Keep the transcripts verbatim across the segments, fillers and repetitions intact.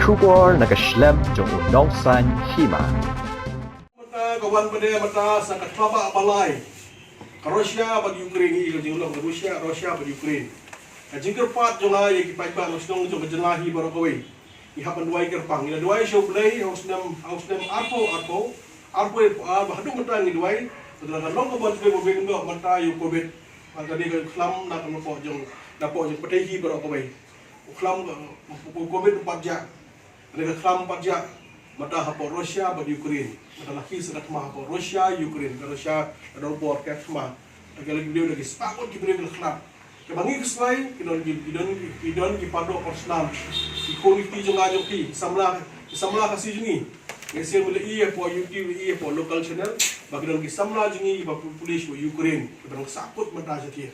Khubor na ka shlem jong u nongsan hima. Mynta ka wan bad mynta sa ka thma ba balai. Ka Russia bad Ukraine, i ka jinglong ka Russia, Russia bad Ukraine. Ka jingkyrpad jong nga ïa ki paidbah nongshong jong ka jylla hi baroh kawei. I hap ban duwai kyrpang, i la duwai sha U Blei ha u snem, ha u snem arphew arphew, arphew ba haduh mynta ngi duwai. Ka long ka ban jingduwai ba mynta ïa u covid. Ka dei ka khlam na ka pok jong, na pok jong pyrthei hi baroh kawei. U khlam ka, u covid u pat jah. Ka khlam pat jah. Mynta hapoh Russia bad Ukraine. Mynta la ki sa ka thma hapoh Russia, Ukraine. Ka Russia ka don bor ka thma. Ka la ki briew la ki spah ngut ki briew la khlad. Kaba ngi khuslai, ki don ki, ki don ki, ki don ki paralok parsnam. Ki khun ki jong nga jong ki samla, ki samla Khasi jong ngi. Ngi sngewlei ïa hapoh YouTube, ïa hapoh local channel. Ba ki don ki samla jong ngi ba pu-, pulit u Ukraine. Kiba don sahkut mynta sha ki.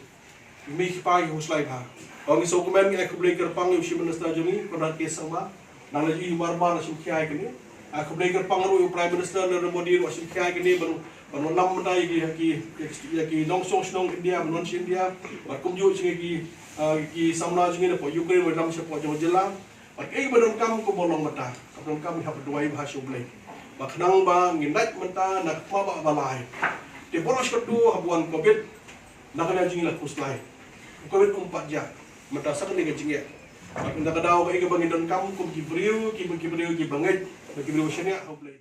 Mih ki pa ki khuslai bha. Ong ngi sngewkmen ngi ai khublei kyrpang ïa u Chief Minister jong ngi, Conrad K Sangma. Nang la ïohi mar mar shim khia ïa kane. Ai khublei kyrpang ruh ïa u Prime Minister Narendra Modi ruh shim khia ïa kane ban, ban wallam mynta ïa ki, ïa ki, ïa ki nongshong shnong India, ban wan sha India. Bad kumjuh jong ngi ki, ah, ki samla jong ngi na pdeng Ukraine, wallam sha pdeng jong jylla. Bad kaei ba donkam kumba long mynta. Kaba donkam ngi hap duwai bha sha U Blei. Ba khnang ba ngin nait mynta na ka thma ba balai. Te baroh shi katta haba wan covid. Na ka liang jong ngi la khuslai. Ka covid um pat jah. Mynta sa kane ka jingeh. Bad na ka daw kaei kaba ngi donkam kum ki briew, ki, ki briew kiba ngeit, ki briew shaniah ha U Blei.